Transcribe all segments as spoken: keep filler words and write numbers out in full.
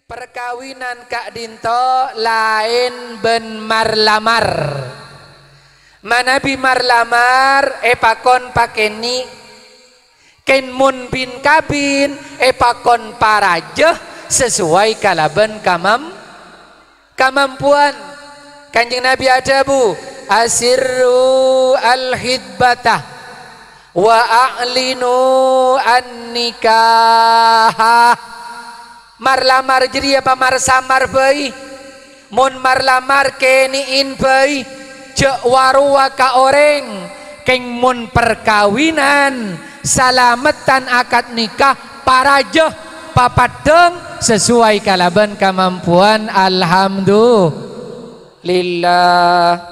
Parkabinan ka'dhinto' laèn bân mar-lamar. Manabi mar-lamar èpakon pakènè', kèng mon bin-kabin èpakon parajâ sasowai kalabân kamam-, kamampowan. Kanjeng Nabi adhâbu, "Asirru al-khitbata wa a'linu an-nikaha." Mar-lamar jârèya pamar-samar bhâi. Mon mar-lamar kènè'è bhâi, jhâ' wa-rowa ka orèng. Kèng mon parkabinan, salameddhân akad nikah, parajâ, papaddhâng sasowai kalabân kamampowan. Alhamdulillah.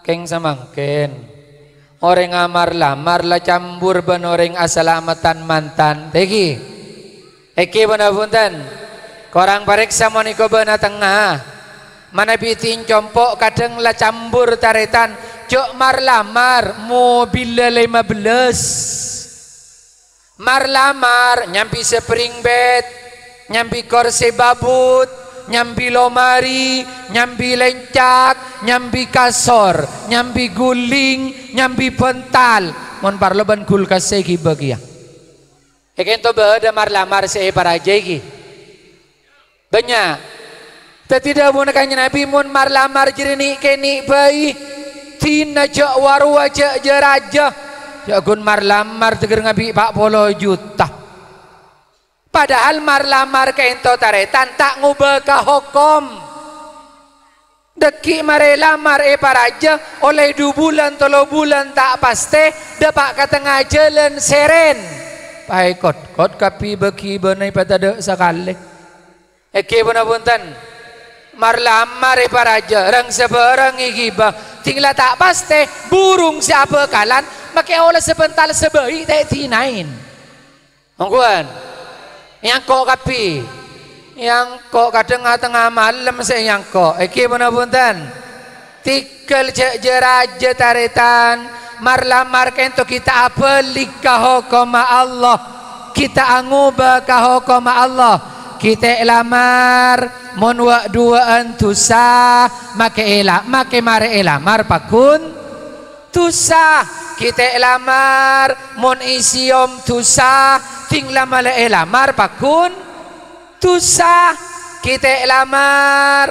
Kèng samangkèn, orèng amar-lamar la cambur bân orèng asalameddhân mantan. Tèghi. Èghi ponapa bhunten? Korang parèksa mon èkobâna tengnga. Manabi dhin compo' kadhâng la cambur tarètan, jhâ' mar-lamar, mobilla lèma bellâs. Mar-lamar nyambi spring bed, nyambi korsè babut, nyambi lomari, nyambi lèncak, nyambi kasor, nyambi guling, nyambi bântal. Mon parlo bân kulkassâ èghibâ kèya. È ka'dhinto' bâdâ mar-lamar sè èparajâ èghi. Bânnya'. Dhâddhi dhâbuna Kanjeng Nabi, "Mon mar-lamar jârèya nè'-kènè' bhâi, dhinna jhâ' wa-rowa jhâ' jâ-rajâ. Jhâ' ghun mar-lamar dhâgghâr ngabi' pa' polo juta." Padahal mar-lamar ka'dhinto' tarètan ta' ngobâ ka hokom. Dhâggi' marè lamar èparajâ, ollè du bulân, tello bulân ta' pastè, dâpa' ka tengnga jhâlân sèrèn. Paèkot-kot kabbhi bâgi bâna èpadâ' sakalè. Èghi ponapa bhunten? Mar-lamar èparajâ, rang-sabârâng èghibâ, dhinna la ta' pastè, burung sè abhâkalan, makè ola sè bântal sè bhâi ta' èdhinaè. Ongghuwân. Èangko' kabbhi. Èangko' kadhâng nga-tengnga malem sè èangko'. Èghi ponapa bhunten? Tèghâl jhâ' jâ-rajâ tarètan. Mar-lamar ka'dhinto' ghi' ta' abâli ka hokomma Allah. Ghi' ta' angobâ ka hokomma Allah. Ghi' ta' èlamar. Mon wa'-duwa'an dhusa, makè èla-, makè marè èlamar pagghun dhusa. Ghi' ta' èlamar, mon èsèyom dhusa, dhinna la malè èlamar pagghun dhusa. Ghi' ta' èlamar,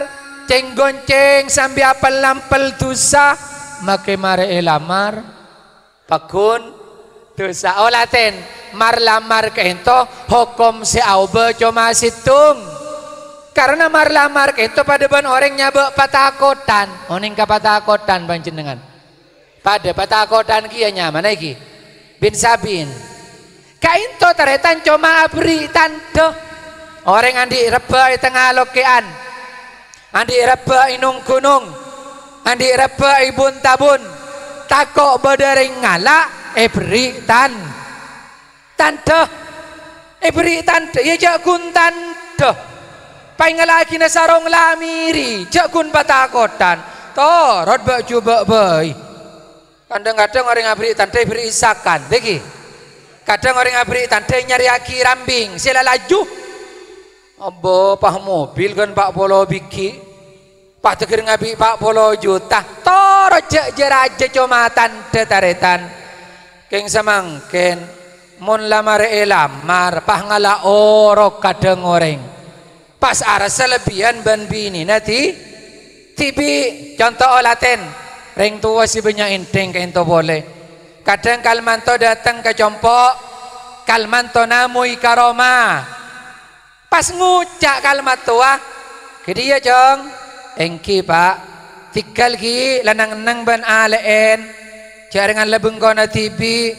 cèng-goncèng sambi apel-lampel dhusa, makè marè èlamar pagghun dhusa. Ola ten, mar-lamar ka'dhinto' hokom sè aobâ coma sèttong. Karana mar-lamar ka'dhinto' padâ bân orèng nyabâ' patakotan. Onèng ka patakotan panjhennengngan? Padâ patakotan kèya nyamana èghi. Bin-sabin. Ka'dhinto' tarètan coma aberri' tandhâ. Orèng andi' rebbhâ è tengnga lokè'an. Andi' rebbhâ è nong-ghunong. Andi' rebbhâ è bun-tabun. Tako' bâdâ rèng ngala', èberri' tan-, tandhâ. Èberri' tandhâ, iyâ jhâ' ghun tandhâ. Paèngallaghinah sarong lamèrè, jhâ' ghun patakotan. Torot bâ'-jhubâ' bhâi. Kadhâng-kadhâng orèng aberri' tandhâ èberri' sakan, dhâggi'. Kadhâng orèng aberri' tandhâ nyarèyaghi rambing sè la laju. Abbo, pas mobil kan pa' polo bighi'. Pas dhâgghâr ngabi' pa' polo juta. Torot jhâ'-jhâ' rajâ coma tandhâ tarètan. Kèng samangkèn, mon la marè èlamar, pas ngala' orok kadhâng orèng. Pas arassa lebbiyân bân binèna dhi-, dhibi'. Conto olatèn, rèng towa sè bânnya' ènthèng ka'dhinto' polè. Kadhâng kalmanto dâteng ka compo', kalmanto namoy ka roma. Pas ngoca' kalmatowa, "Ghâdhiyâ, Cong?" "Èngghi, Pa'." "Tèghâl ghi', la neng-enneng bân alè'èn. Jhâ' rèngan la bengkona dhibi'.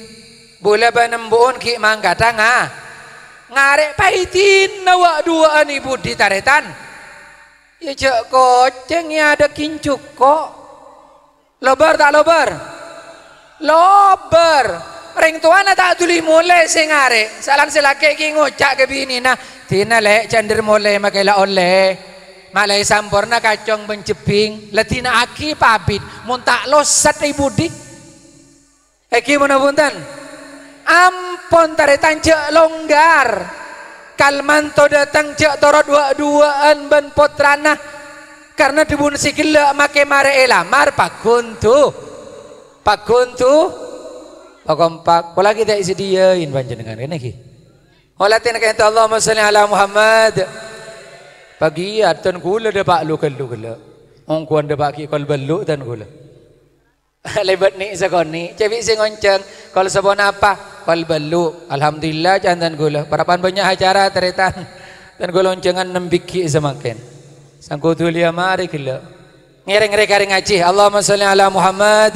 Bulâ bân embu'un ghi' mangkadhâ nga-, ngarè'." Paèdina wa'-duwa'an è budi tarètan. Iyâ jhâ' kocèng è adâ' ginjuko'. Lobâr ta' lobâr? Lobâr. Rèng towana ta' dhuli molè sè ngarè'. Salan sè lakè' ghi' ngoca' ka binèna, "Dina, Lè', jhâ' ndher molè makè la ollè. Malè samporna kacong bân jhebbhing, la dina'aghi pabit, mon ta' losat è budi." Èngghi ponapa bhunten? Ampon tarètan jhâ' longgar. Kal manto dâteng jhâ' torot wâ'-duwâ'ân bân pottrana, karna dhâbuna sè ghellâ' makè marè èlamar, paghun du-, paghun du-, pakompak. Polana ghi' ta' èsadhiyâin panjhennengngan, kènè' ghi? Olatèna ka'dinto, Allahumma shalli ala Muhammad. Pagiyâ, dân ghulâ dâpa' lu-ghâllu ghellâ'. Ongghuwân dâpa' ghi' kol bâllu' dân ghulâ. Lèbât nè' sakonè', cè' bi' sè ngoncang, "Kol saponapa?" "Kol bâllu'." "Alhamdulillah," ca'an dân ghulâ. "Parappa'na bânnya' acara, tarètan." Dân ghulâ oncangan nem bigghi' samangkèn. Sangko dhuliyâ marè ghellâ'. Ngèrèng rè-karè ngajhi. Allahumma shalli ala Muhammad.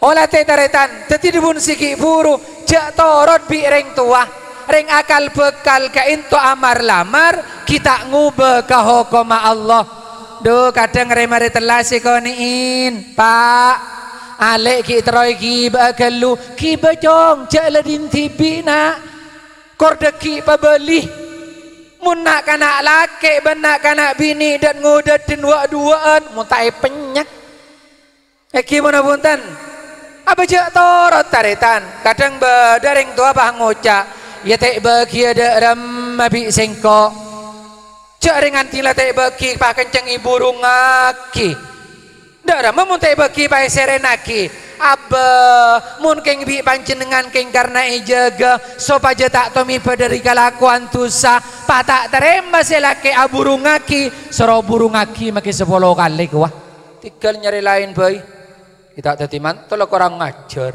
Olatè tarètan, dhâddhi dhâbuna sè ghi' bhuru, jhâ' torot bi' rèng towa. Rèng akal bhâkal ka'dinto amar-lamar, ghi' ta' ngobâ ka hokomma Allah. Dhu, kadhâng rè-marè tella sè konè'in, "Pa', alè' ghi' terro èghibâ'â ghâllu." "Ghibâ, Cong, jhâ' la dhin dhibi', Na'. Kor dhâggi' pabâli. Mon na'-kana' lakè' bân na'-kana' binè' dât-ngodâdhin wâ'-duwâ'ân, mon ta' èpennyek." Èngghi manabi bhunten. Apa jhâ' torot, tarètan? Kadhâng bâdâ rèng towa pas ngoca', "Iyâ ta' èbâghiyâ dâ' remma bi' sèngko'. Jhâ' rèng andi'na ta' èbâghi, pas kencèng èburungngaghi. Dâ' remma mon ta' èbâghi, pas èsèrènaghi." Abbâ, mon kèng bi' panjhennengngan kèng karna èjâgâ, sopajâ ta' tomèbâ dâri kalakowan dhusa, pas ta' tarèma sè lakè' aburungngaghi, soro burungngaghi makè sapolo kalè, kowa. Tèghâl nyarè laèn bhâi. Ghi' ta' dhâddhi manto la korang ajhâr.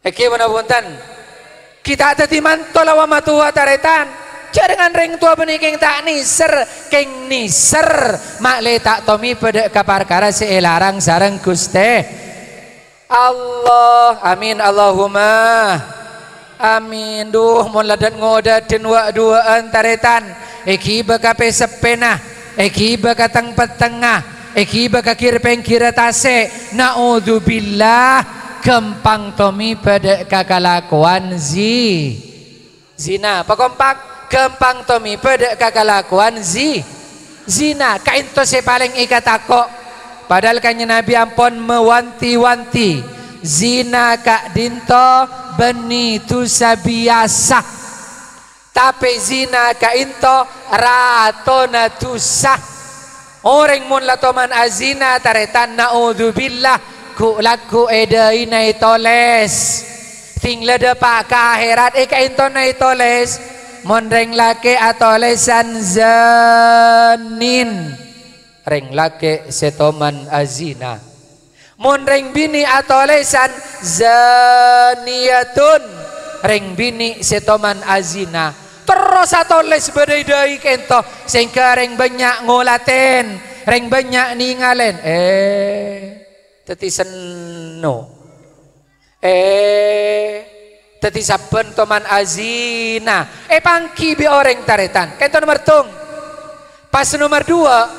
Èngghi manabi bhunten. Ghi' ta' dhâddhi manto la wâ' matowa, tarètan. Jhâ' rèng-orèng towa bânnè kèng ta' nèser, kèng nèser. Ma'lè ta' tomèbâ dâ' ka parkara sè èlarang sareng Ghustè Allah. Amin, Allahumma. Amin. Dhu, mon la dât-ngodâdhin wâ'-duwâ'ân, tarètan, èghibâ ka pè-seppèna, èghibâ ka teng-pettengnga, èghibâ ka ghir-pèngghirrâ tasè', naudzubillah, ghâmpang tomèbâ dâ' ka kalakowan zi-, zina. Pakompak, ghâmpang tomèbâ dâ' ka kalakowan zi-, zina. Ka'dinto sè palèng èkatako'. Padahal Kanjeng Nabi ampon mawanti-wanti, zina ka'dinto bânnè dhusa biyasa. Tapè zina ka'dinto ratona dhusa. Orèng mon la toman azina, tarètan, naudzubillah, ghu'-lagghu' è dâina ètolès. Sèng la dâpa' ka akhèrat, è ka'dintona ètolès. Mon rèng lakè' atolèsan zanin, rèng lakè' sè toman azina. Mon rèng binè' atolèsan zaniyatun, rèng binè' sè toman azina. Terros atolès bâdâi-dâi ka'dinto, sehingga rèng bânnya' ngolatèn, rèng bânnya' nèngalèn. Eh, dhâddhi senno. Eh, dhâddhi sabbhân toman azina èpangghi bi' orèng, tarètan. Ka'dinto nomer tong. Pas nomer duwâ',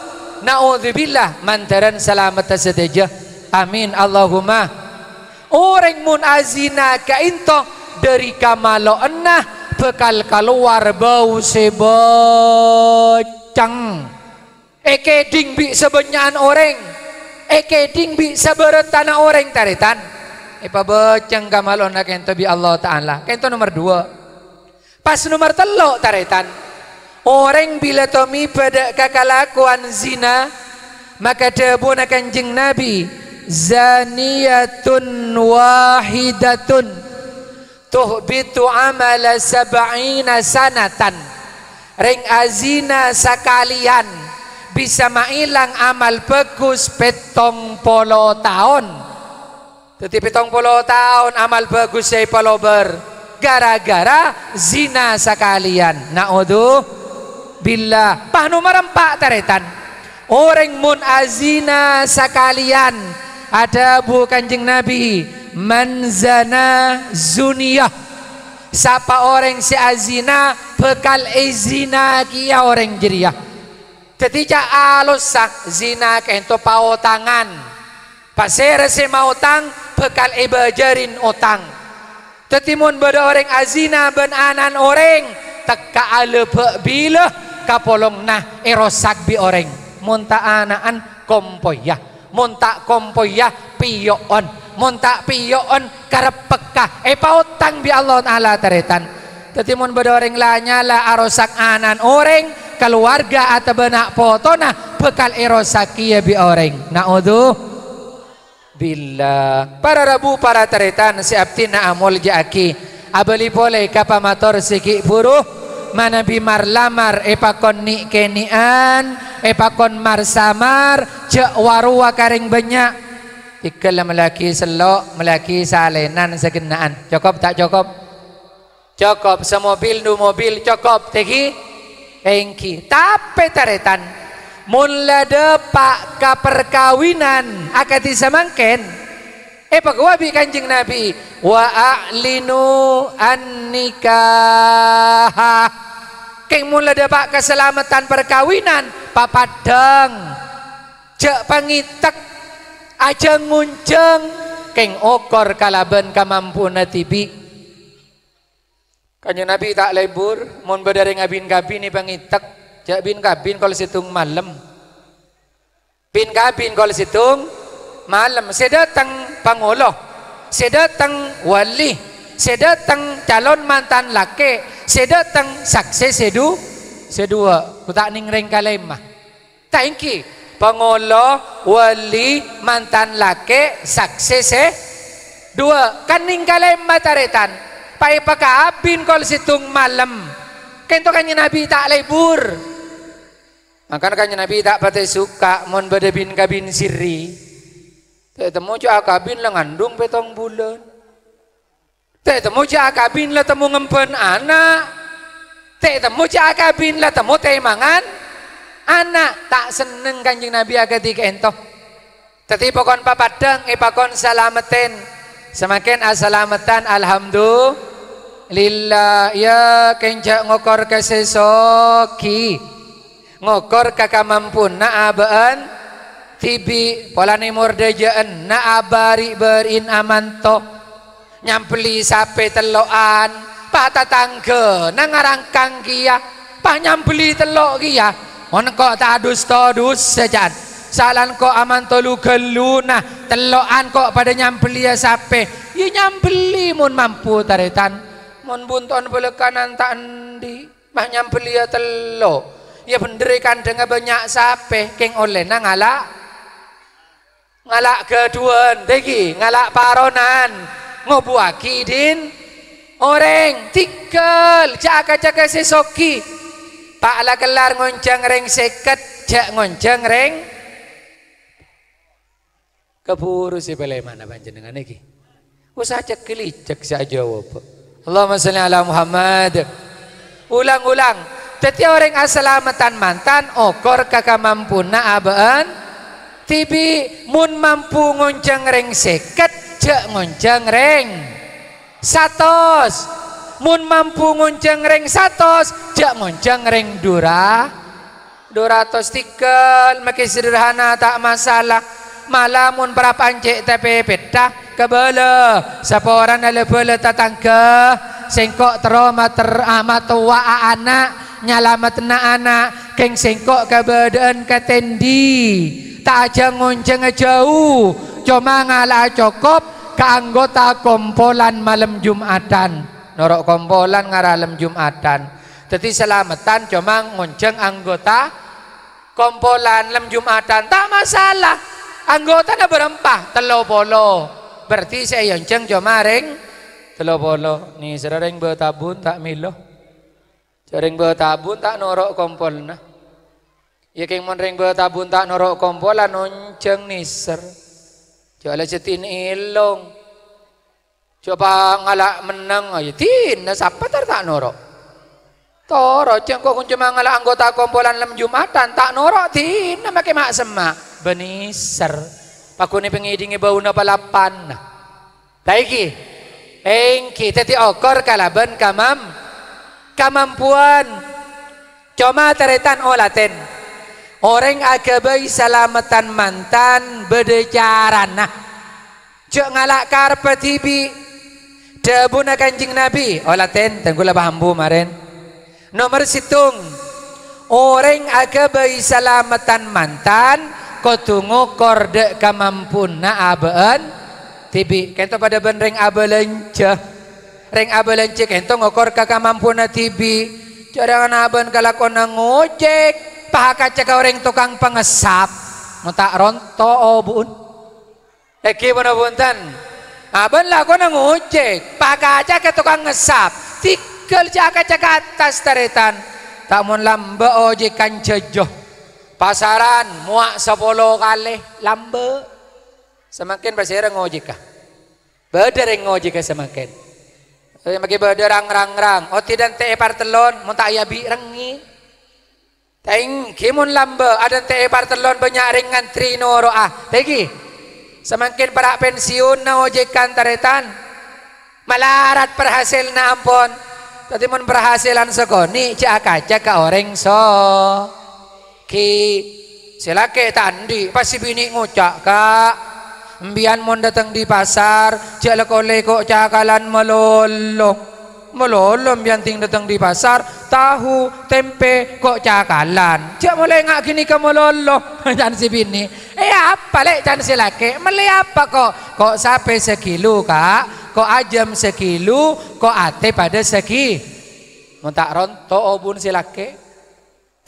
naudzubillah, mandhârân salameddhâ sadhâjâ. Amin, Allahumma. Orèng mon azina ka'dinto, dâri kamalo'anna bhâkal kalowar bâu sè bâceng. Èkèdhing bi' sabânnya'an orèng, èkèdhing bi' sabârântana orèng, tarètan. Èpabâceng kamalo'anna ka'dinto bi' Allah Ta'ala. Ka'dinto nomer duwâ'. Pas nomer tello', tarètan. Orèng bilâ tomèbâ dâ' ka kalakowan zina, maka dhâbuna Kanjeng Nabi, "Zaniyatun wahidatun tuhbitu amala sab'ina sanatan." Rèng azina sakalèyan bisa maèlang amal bhâghus pèttong polo taon. Dhâddhi pèttong polo taon amal bhâghus sè èpalobâr ghârâ-ghârâ zina sakalèyan. Naudzubillah. Pas nomer empa', tarètan. Orèng mon azina sakalèyan, adhâbu Kanjeng Nabi, "Man zana zuniya." Sapa orèng sè azina, bhâkal èzina kèya orèng jârèya. Dhâddhi, ca' alossa, zina ka'dinto paotangan. Pasèra sè maotang bhâkal èbâjârin otang. Dhâddhi, mon bâdâ orèng azina bân ana'na orèng, tekka' alabâ' bilâ kapolongna èrosak bi' orèng. Mon ta' ana'an, kompoyya. Mon ta' kompoyya, piyo'on. Mon ta' piyo'on, kareppekka. Èpaotang bi' Allah Ta'ala, tarètan. Dhâddhi, mon bâdâ orèng la nyala arosak ana'na orèng, kalowarga otabâ na' potona bhâkal èrosakè bi' orèng. Na'udzubillah. Para rabu, para tarètan sè abdhina amolja'aghi, abâli polè ka pamator sè ghi' bhuru, manabi mar-lamar èpakon nè'-kènè'an, èpakon mar-samar, jhâ' wa-rowa ka rèng bânnya'. Tèghâl mellèyaghi sello', mellèyaghi salènan sagenna'an. Cokop ta' cokop? Cokop, samobil du mobil cokop, tèghi? Èngghi. Tapè, tarètan, mon la dâpa' ka parkabinan akadhi samangkèn, èpaghuwâ bi' Kanjeng Nabi, "Wa a'linu an-nikaha." Kèng mon la dâpa' kasalameddhân parkabinan, papaddhâng. Jhâ' pangètèk, ajhâng-ngonjhâng, kèng okor kalabân kamampuna dhibi'. Kanjeng Nabi ta' lebur, mon bâdâ rèng abin-kabin èpangètèk, jhâ' bin-kabin kol sèttong malem. Bin-kabin kol sèttong malem, sè dâteng pangolo, sè dâteng wali, sè dâteng calon mantan lakè', sè dâteng saksè sè du-, sè duwâ'. Ghu ta' nèng rèng kalèma. Ta' èngghi, pangolo, wali, mantan lakè', saksè sè duwâ', kan nèng kalèma tarètan, pa èpakabin kol sèttong malem. Kènto Kanjeng Nabi ta' lebur. Mangkana Kanjeng Nabi ta' patè suka mon bâdâ bin-kabin sirri. Ta' ètemmo jhâ' akabin la ngandung pèttong bulân. Ta' ètemmo jhâ' akabin la temmo ngembhân ana'. Ta' ètemmo jhâ' akabin la temmo tèmangan ana'. Ta' senneng Kanjeng Nabi akadhi ka'ènto. Dhâddhi pokon papaddhâng èpakon salameddhân. Samangkèn asalameddhân, alhamdulillah. Iyâ, kèng jhâ' ngokor ka sè soghi. Ngokor ka kamampuna abâ'na dhibi', polana mordhâjâ'ânna abâri'-bâri'in amanto. Nyambelli sapè tello'an, pa tatangghâna ngarangkang kèya, pa nyambelli tello' kèya. Mon engko' ta' dus-todus sajân, salan ko' amanto lu-ghâlluna, tello'an ko' padâ nyambelliyâ sapè, iyâ nyambelli mon mampu, tarètan. Mon bunto'en bâlâkkanan ta' andi'. Mah nyambelliyâ tello'. Iyâ bhendher è kandhângnga bânnya' sapè, kèng ollèna ngala', ngala' ghâdhuwân, dhâggi', ngala' paronan, ngobuwâghi dhin orèng, tèngghâl, jhâ' ka-caka sè soghi. Pa' la kellar ngonjhâng rèng sèket, jhâ' ngonjhâng rèng Kabhuru sè palèmana panjhennengngan nèkè. Usaha cèk-kèlècèk sè ajâwâb. Allahumma shalli ala Muhammad. Ulang-ulang. Dhâddhi orèng asalameddhân mantan okor ka kamampuna abâ'na dhibi'. Mon mampu ngonjhâng rèng sèket, jhâ' ngonjhâng rèng satos. Mon mampu ngonjhâng rèng satos, jhâ' ngonjhâng rèng dura-, dhu ratos tèngghâl, makè sederhana ta' masalah. Mala mon parappa'na cè' tapèpètta, kabâlâ, saporana la bâlâ tatangghâ. Sèngko' terro mater-, a, matowa'a ana', nyalameddhâna ana', kèng sèngko' kabâdâ'ân katèndhi. Ta' ajhâng-ngonjhângnga jhâu, coma ngala'a cokop ka anggota kompolan malem Jum'adhân. Noro' kompolan ngara lem Jum'adhân. Dhâddhi salameddhân coma ngonjhâng anggota kompolan lem Jum'adhân, ta' masalah. Anggotana bârâmpa? Tello polo. Berarti sè èonjhâng coma rèng tello polo. Nèserra rèng Batabun ta' mèlo. Jhâ' rèng Batabun ta' noro' kompolna. Iyâ kèng mon rèng Batabun ta' noro' kompolan, onjhâng nèser. Jhâ' la jhâdhin èlong. Coba ngala' mennang, ya dina sapa tar ta' noro'. Toro' jhâ' engko' coma ngala' anggota kompolan lem Jum'adhân, ta' noro' dina makè ma'-semma'. Bâ nèser. Paghun èpangèdingè bâuna palapanna. Ta' èngghi? Èngghi, dhâddhi okor kalabân kamam-, kamampuan. Coma tarètan olatèn. Orèng aghâbây salameddhân mantan bâdâ carana. Jhâ' ngala' karebbhâ dhibi'. Dhâbuna Kanjeng Nabi, olatèn, tèngghu la paham, Bu, marèn. Nomer sèttong, orèng aghâbây salameddhân mantan kodhu ngokor dâ' kamampuna abâ'na dhibi'. Kènto padâ bân rèng abâlânjhâ. Rèng abâlânjhâ kènto ngokor ka kamampuanna dhibi'. Jhâ' rèng ana' bân kalakowanna ngojek, pas akaca ka orèng tokang pangessap. Mon ta' ronto' obu'en. Èngghi ponapa bhunten? Abân lakona ngojek, pas akaca ka tokang ngessap. Tèghâl jhâ' akaca ka attas, tarètan. Ta' mon lambâ' ojèkan jhâjâ. Pasaran mowa' sapolo kalè lambâ'. Samangkèn pasèra ngojèka? Bâdâ rèng ngojèka samangkèn. Samangkèn bâdâ rang-rang-rang. Odi dântè'è partellon, mon ta' èabi' rèngngè. Ta' èngghi mon lambâ', adântè'è partellon bânnya' rèng ngantri noro'a. Ta' èngghi? Samangkèn para' pensiun na ojèkan, tarètan. Malarat parhasilna ampon. Dhâddhi mon parhasilan sakonè', jhâ' akaca ka orèng so- Ghi, sè lakè' ta' andi', pas sè binè' ngoca', "Ka', embiyan mon dâteng dâri pasar, jhâ' la-kolè ko' cakalan malolo. Malolo embiyan dhing dâteng dâri pasar, tahu, tempe, ko' cakalan. Jhâ' molaè nga' ghânèka malolo," can sè binè'. "È, apa, Lè'?" can sè lakè'. "Mellè apa, ko'?" "Ko' sapè sakilo, Ka'. Ko' ajâm sakilo, ko' atè padâ sagi-." Mon ta' ronto' obu'en sè lakè'.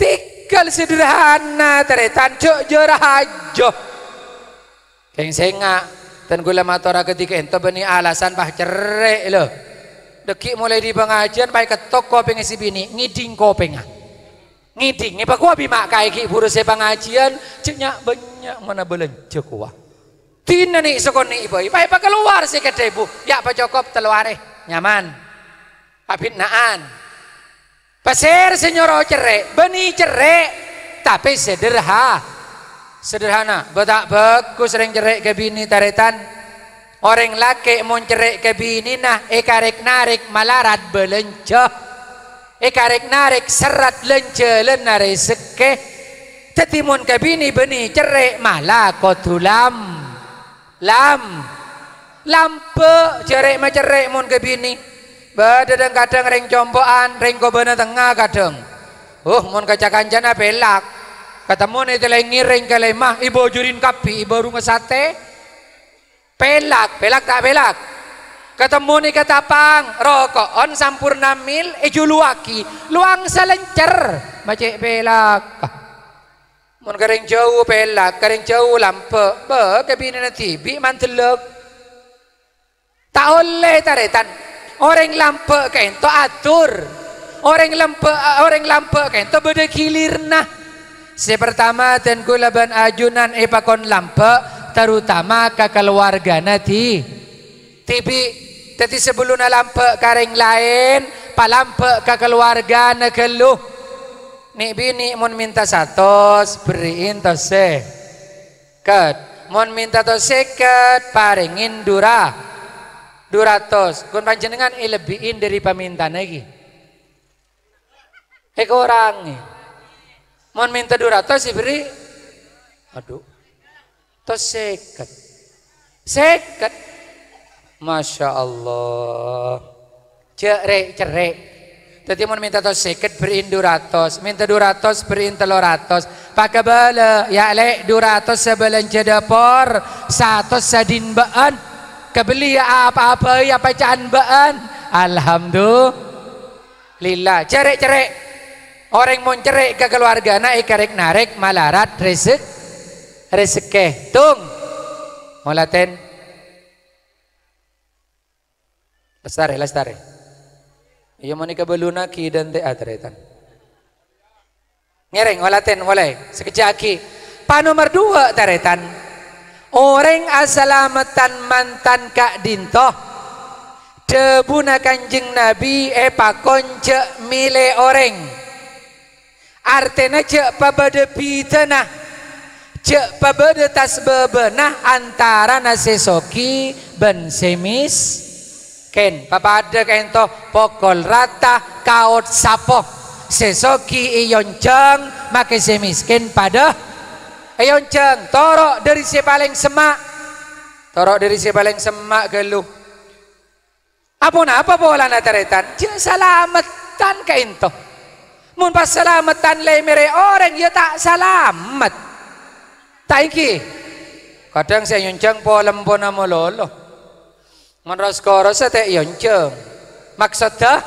Tèghâl sederhana, tarètan, jhâ' jârâ hajâ. Kèng sènga', dhân kaulâ mator akadhi ka'ènto bânnè alasan pas cerrè', lho. Dhâggi' molaè dâri pangajiân, pas èkettok kopèngnga sè binè', ngèdhing kopèngnga. Ngèdhingè, pakowa bi' ma' kaè ghi' buru sè pangajiân, jhâ' nya'-bânnya' mana bâlânjhâ kowa. Dinah nè' sakonè' bhâi, pas èpakalowar sè kadhâbu, ya' pacokop tello arè, nyaman. Abitna'an. Pasèra sè nyoro cerrè', bânnè cerrè', tapè sederha-, sederhana. Bâ-, ta' bhâghus rèng cerrè' ka binè, tarètan. Orèng lakè' mon cerrè' ka binèna èkarèk-narèk malarat bâlânjhâ. Èkarèk-narèk serrat lan-jhâlânna resekkè. Dhâddhi mon ka binè bânnè cerrè' mala kodhu lam-, lam-, lambâ', jhâ' rè' macerrè' mon ka binè. Bâdâ dhâng-kadhâng rèng compo'an, rèng kobâna tengnga kadhâng. Uh, mon ka ca-kancana pèlak. Katemmo nè' tèlèngngèrèng kalèma, èbâjhurin kabbhi, èbârungnga satè. Pèlak, pèlak ta' pèlak? Katemmo nè' katapang, roko'on sampurna mil, èjhuluwâghi, lowang salèncèr, ma' cè' pèlak. Mon ka rèng jhâu pèlak, ka rèng jhâu lambâ', bâ, ka binèna dhibi' mandellâk. Ta' ollè, tarètan. Orèng lambâ' ka'ènto atur. Orèng lambâ', orèng lambâ' ka'ènto bâdâ ghilirna. Sè partama, dhân kaulâ bân ajunan èpakon lambâ', tarotama ka kalowarghâna dhi-, dhibi'. Dhâddhi, sabellunna lambâ' ka rèng laèn, palambâ' ka kalowarghâna ghâllu. Nè'-binè' mon mènta satos, berri'in tos sè- ket. Mon mènta tos sèket, parèngin dura-, dhu ratos. Ghun panjhennengngan èlebbi'in dâri pamèntana ghi. Èkorangè. Mon mènta dhu ratos èberri', adhu, tos sèket. Sèket. Masya Allah. Jhâ' rè'-cerrè'. Dhâddhi, mon mènta tos sèket, berri'in dhu ratos. Mènta dhu ratos, berri'in tello ratos. Pakabâlâ, ya', Lè', dhu ratos sè bâlânjhâ dâpor, satos sè dhin bâ'ân. Kabelli, ya', apa-apa, ya', paca'an bâ'ân. Alhamdulillah. Jhâ' rè'-cerrè'. Orèng mon cerrè' ka kalowarghâna èkarèk-narèk malarat rezek-, rezekkè. Tung. Molaten. Lastarè, lastarè. Iyâ, mon èkabâlunaghi dântè'a, tarètan. Ngèrèng, olatèn, molaè. Sakejjhâ' aghi'. Panomer duwâ', tarètan. Orèng asalameddhân mantan ka'dinto. Dhâbuna Kanjeng Nabi èpakon jhâ' mèlè orèng. Artèna jhâ' pabâdâ bhidhâna, jhâ' pabâdâ tasbâbâna antarana sè soghi bân sè miskin. Papadâ ka'ènto pokol rata kaot sapo. Sè soghi èyonjhâng, makè sè miskin padâ èyonjhâng. Toro' dâri sè palèng semma'. Toro' dâri sè palèng semma' ghâllu. Aponapa polana, tarètan? Jhâ' salameddhân ka'ènto. Mon pas salameddhân lè mèrè orèng, yâ ta' salamet. Ta' ènggi? Kadhâng sè èyonjhâng polempona malolo. Mon ros-korossa ta' èyonjhâng. Maksodda,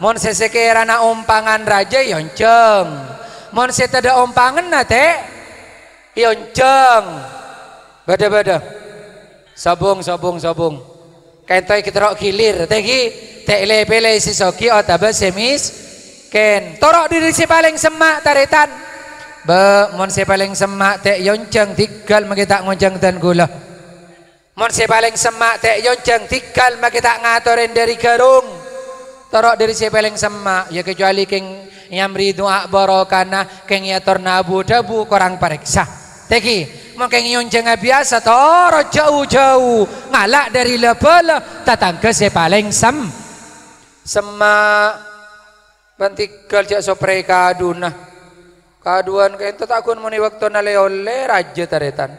mon sè sakèrana ompangan rajâ, èyonjhâng. Mon sè tadâ' ompanganna, ta' èyonjhâng. Bâdâ-bâdâ. Sobung, sobung, sobung. Kaènto èkè toro' gilir, ta' ghi? Ta' lè-pèlè sè soghi otabâ sè miskin. Toro' dhâri sè palèng semma', tarètan. Bâ, mon sè palèng semma' ta' èyonjhâng, dhigghâl makè ta' ngonjhâng dân ghulâ. Mon sè palèng semma' ta' èyonjhâng, dhigghâl makè ta' ngatorè dhâri ghârung. Toro' dhâri sè palèng semma', ya, kecuali kèng nyamri du'a barokana, kèng èyatorna abu-dhâbu, korang parèksa. Ta' ghi, mon kèng èyonjhângnga biyasa, toro' jhâu-jhâu, ngala' dhâri la-bâlâ tatangghâ sè palèng sem-, semma'. Bân dhigghâl jhâ' soprè kadhuna. Kadhuwân kaènto ta' ghun monè bâktona lè-ollè rajâ, tarètan.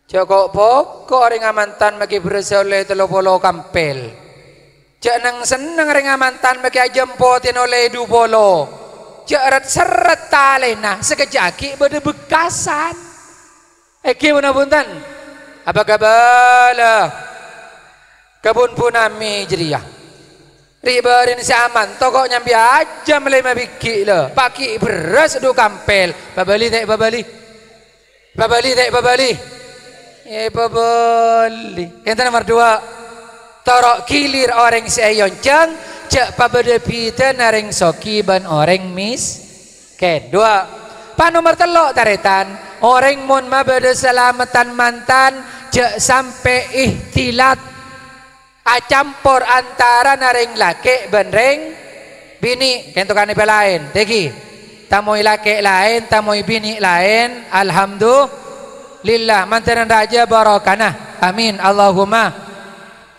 Jhâ' ko'-poko' orèng amantan makè bherrâssa ollè tello polo kampèl. Jhâ' neng-senneng orèng amantan makè ajâm potèna ollè du polo. Jhâ' ret-serret talèna, sakejjhâ' aghi' bâdâ bhekkasan. Èngghi ponapa bhunten? Apa kabâlâ? Kabun-bun amè jârèya. Ri'-bâri'na sè aman, toko nyambi ajâm lèma bighi' la, paghi' bherrâs du kampèl. Pabâli ta' pabâli? Pabâli ta' pabâli? È, pabâli. Enten nomer duwâ'. Toro' gilir orèng sè èyonjhâng, jhâ' pabâdâ bhidhâna rèng soghi bân orèng miskin. Duwâ'. Pa' nomer tello', tarètan, orèng mon mabâdâ salameddhân mantan, jhâ' sampè' ikhtilat. Acampor antarana rèng lakè' bân rèng binè', kaènto kanèpa laèn, ta' ghi. Tamoy lakè' laèn, tamoy binè' laèn, alhamdulillah, mantarèn rajâ barokana. Amin, Allahumma.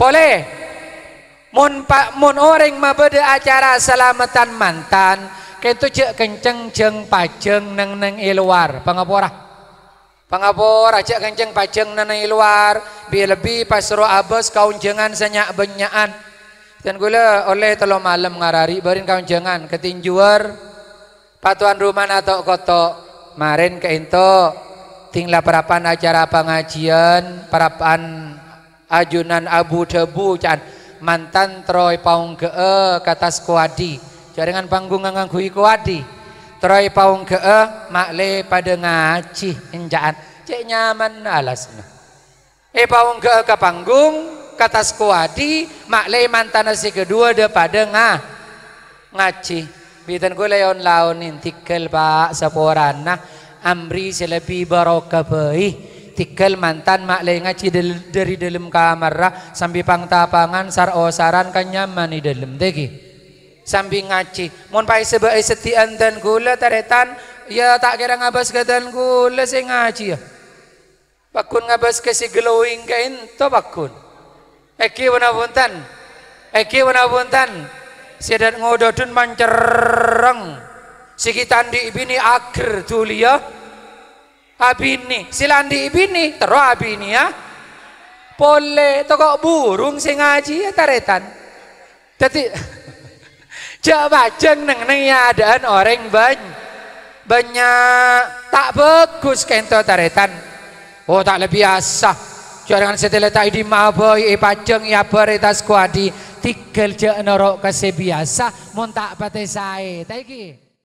Polè, mon pa-, mon orèng mabâdâ acara salameddhân mantan, kaènto jhâ' kencèng jâng-pajâng neng-neng è lowar, pangapora. Pangapora, jhâ' kencèng pajâng neng-neng è lowar, bi-, lebbi pas ro abâs ka onjhângan sè nya'-bânnya'an. Dân ghulâ ollè tello malem ngarari bârin ka onjhângan, katinjuwâr, patowan romana to'-koto'. Marèn kaènto, ding la parappa'an acara pangajiyân, parappa'an ajunan abu-dhâbu, ca'an, mantan terro èpaongghâ'â ka attas kowadi. Jhâ' rèngan panggung ngangghuy kowadi. Terro èpaongghâ'â, ma'lè padâ ngajhi, enca'an. Cè' nyamanna alasna. Èpaongghâ'â ka panggung, ka attas kowadi, ma'lè mantana sè kaduwâ dâ-padâ nga-, ngajhi. Bhidhân ghulâ è on-laonè, dhigghâl, Pa', saporana. Amri sè lebbi barokah bhâi. Dhigghâl mantan ma'lè ngajhi dâl-, dâri dâlem kamarra sambi pang-tapangan sar-osaran kan nyaman è dâlem, ta' ghi. Sambi ngajhi. Mon paèsabâ è seddhi'ân dân ghulâ, tarètan, ya ta' kèra ngabâs ka dân ghulâ sè ngajhi, ya. Pagghun ngabâs ka sè glowing kaènto, pagghun. Èngghi ponapa bhunten? Èngghi ponapa bhunten? Sè dâ-, ngodâdhun mancerreng. Sè ghi' ta' andi' binè aghâr dhuliyâ abinè. Sè la andi' binè, terro abinèya polè. Toko burung sè ngajhiyâ, tarètan. Dhâddhi, jhâ' pajâng neng-neng è adâ'ân orèng bân-, bânnya'. Ta' bhâghus kaènto, tarètan. Oh, ta' la biyasa. Jhâ' rèngan sè tèlè ta' è dimma'a bhâi èpajâng è abâr è attas kowadi. Dhigghâl jhâ' noro' ka sè biyasa, mon ta' patè saè. Ta' èngghi?